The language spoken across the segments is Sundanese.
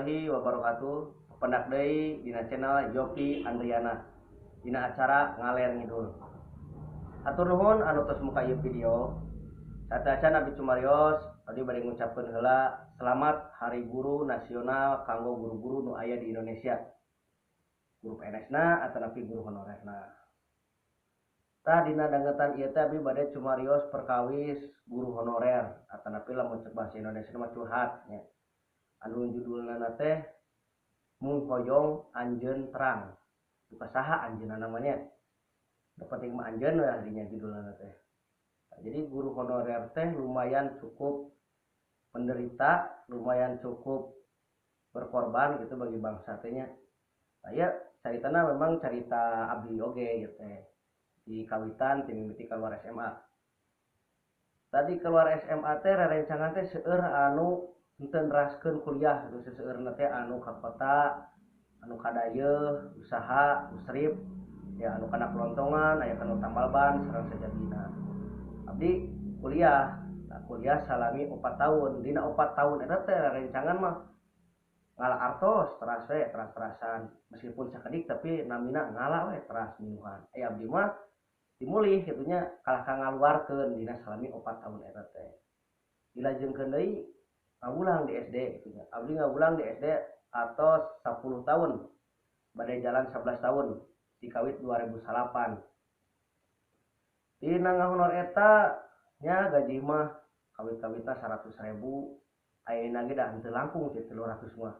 Warahmatullahi wabarakatuh. Pendak deui dina channel Yopi Andriana, dina acara Ngaler Ngidul. Hatur nuhun anu tos muka ieu video. Sateuacan abdi cumarios, abdi bade ngucapkeun heula selamat Hari Guru Nasional kanggo guru-guru nu aya di Indonesia. Guru PNS na atanapi guru honorerna. Tah, dina dangetan ieu teh abdi bade cumarios perkawis guru honorer atanapi lamun cek bahasa Indonesia mah curhat nya. Anu judulna teh "Mung Hoyong Anjeun Terang". Duka saha anjeunna namanya. Nu penting mah anjeun we dinya judulna teh. Nah, jadi guru honorer teh lumayan cukup menderita, lumayan cukup berkorban gitu bagi bangsa teh nya. Nah, ya caritana memang carita abdi oge gitu teh. Di kawitan ti mimiti keluar SMA. Tadi keluar SMA teh rerencangan teh seueur anu henteu neraskeun kuliah gitu, seseueurna teh anu ka kota, anu ka dayeuh, usaha, usrip, ya anu kana kelontongan, aya kanu tambal ban sareng sajabina. Abdi kuliah, nah, kuliah salami 4 tahun. Dina 4 tahun eta teh rerencangan mah ngala artos teras we, teras-terasan, meskipun sakedik tapi namina ngala we teras minuhan. Abdi mah dimulih kitu nya, kalah ka ngaluarkeun dina salami 4 tahun eta teh. Dilajengkeun deui ngawulang di SD gitu nya. Abdi ngawulang di SD atos 10 tahun, bade jalan 11 tahun, dikawit 2008. Dina ngahonor eta nya gaji mah kawit-kawitna 100.000, ayeuna ge da henteu langkung ti 300 mah.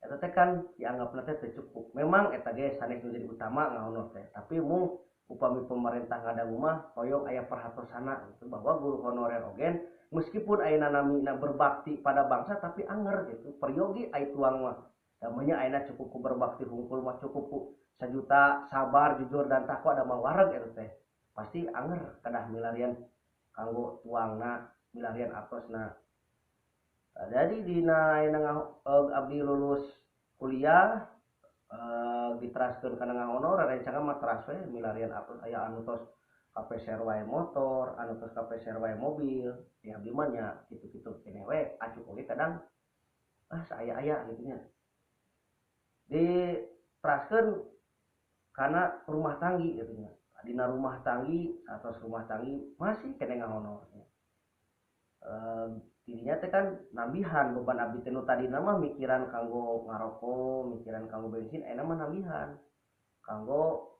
Eta teh kan dianggapna teh teu cukup. Memang eta ge sanes nu jadi utama ngahonor teh, tapi mung upami pemerintah ngadangu mah hoyong aya perhatosana gitu bahwa guru honorer oge meskipun ayeuna namina berbakti pada bangsa tapi anger gitu peryogi aya tuang mah namanya ayeuna cukup ku berbakti hungkul mah, cukup ku sajuta sabar, jujur, dan takwa da mah wareg. Eta teh pasti anger kedah milarian kanggo tuangna, milarian artosna. Nah, jadi dina ayeuna abdi lulus kuliah, diteraskeun kana ngahonor, rerencangan mah teras we milarian artos. Aya anu tos kapeser wae motor, anu tos kapeser wae mobil, ya abdi mah nya kitu-kitu keneh we, acuk oge kadang ah saaya-aya gitu nya. Diteraskeun kana rumah tanggi gitu nya. Dina rumah tanggi atau rumah tanggi masih keneh ngahonor nya. Dirinya teh kan nambihan beban abdi teh, nu tadina mah mikiran kanggo ngaroko, mikiran kanggo bensin, ayeuna mah nambihan kanggo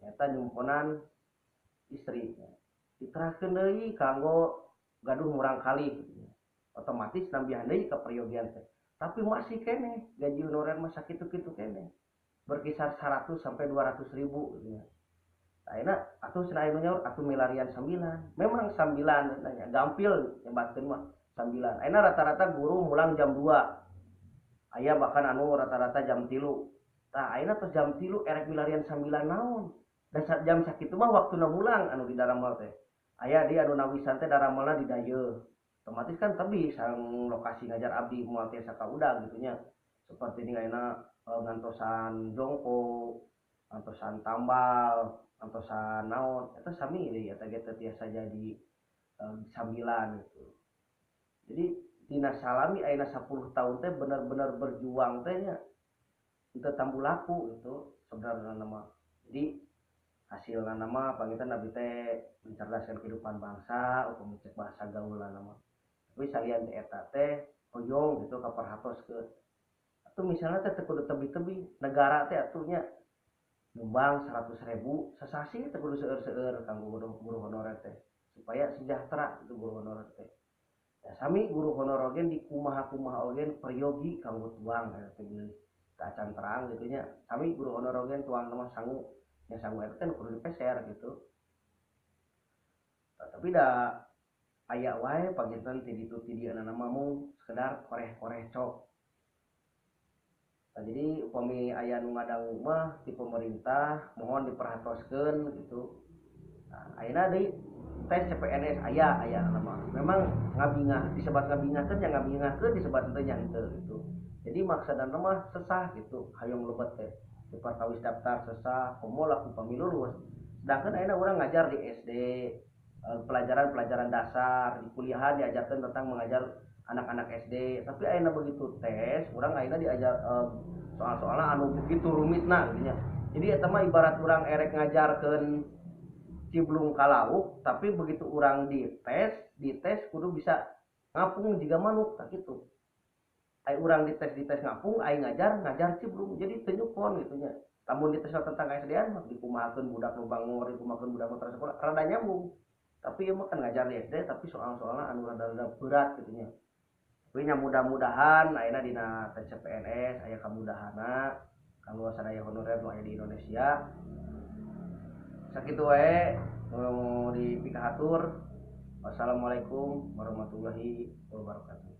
nyata nyumponan istri. Diteraskeun deui kanggo gaduh murang kali, otomatis nambihan deui ka peryogian teh. Tapi masih keneh gaji honorer mah sakitu-kitu keneh, berkisar 100 sampai 200 ribu gitu nya. Ayeuna atuh cenah aya nu nyaur atuh milarian sambilan. Memang sambilan nanya gampil nyebatkeun mah sambilan. Ayeuna rata-rata guru mulang jam 2. Aya bahkan anu rata-rata jam 3. Tah, ayeuna tos jam 3 erek milarian sambilan naon? Dan jam sakitu mah waktuna mulang anu di daramel teh. Aya di anu nawisan teh daramelna di dayeuh. Otomatis kan tebih sareng lokasi ngajar abdi moal tiasa ka udag gitu nya. Seperti ini ayeuna ngantosan jongko, ngantosan tambal, ngantosan naon, eta sami deui eta ge teu tiasa jadi sambilan gitu. Jadi dina salami ayeuna 10 tahun teh bener-bener berjuang teh nya, teu tambu laku gitu sebenarnya mah. Jadi hasilna mah panginten abdi teh mencerdaskan kehidupan bangsa upami cek bahasa gaulna mah. Tapi salian teh eta teh hoyong gitu kaperhatoskeun. Atuh misalnya teh teu kudu tebih-tebih, negara teh atuh nya nyumbang 100.000 sasasi, teu kudu seueur-seueur kanggo guru honorer teh supaya sejahtera itu guru honorer teh. Ya, sami guru honorer oge di kumaha-kumaha oge peryogi kanggo tuang eta teh bilih acan terang gitu nya. Sami guru honorer oge tuang mah sangu nya, sangu eta teh kudu dipeser gitu. Nah, tapi da aya wae panginten ti ditu ti dieu mah mung sekedar koreh-koreh cok. Nah, jadi upami aya nu ngadangu mah di pemerintah mohon diperhatoskeun gitu. Nah, ayeuna deui tes CPNS aya aya nama. Memang ngabingah, disebat ngabingahkeun nya ngabingahkeun, disebat henteu nya henteu gitu. Jadi maksudna mah sesah gitu hayang lebet teh. Di perkawis daftar sesah, komo lah upami lulus. Sedangkan ayeuna urang ngajar di SD. Pelajaran-pelajaran dasar di kuliahan diajarkan tentang mengajar anak-anak SD, tapi ayeuna begitu tes urang ayeuna diajar soal-soalnya anu begitu rumit nah gitu nya. Jadi eta mah ibarat urang erek ngajarkeun ciblung ka lauk, tapi begitu urang dites, dites kudu bisa ngapung jiga manuk. Tah gitu, ai urang dites, dites ngapung, ai ngajar, ngajar ciblung, jadi teu nyukon gitu nya. Lamun dites tentang SD-an mah dikumahakeun budak nu bangor, dikumahakeun budak nu tara sekolah, rada nyambung. Tapi ieu mah kan ngajar di SD, tapi soal-soalnya anu rada-rada berat gitu nya. Tapi nya mudah-mudahan ayeuna dina tes CPNS aya kamudahanna kanggo sadaya honorer nu aya di Indonesia. Sakitu wae nu dipikahatur. Wassalamualaikum warahmatullahi wabarakatuh.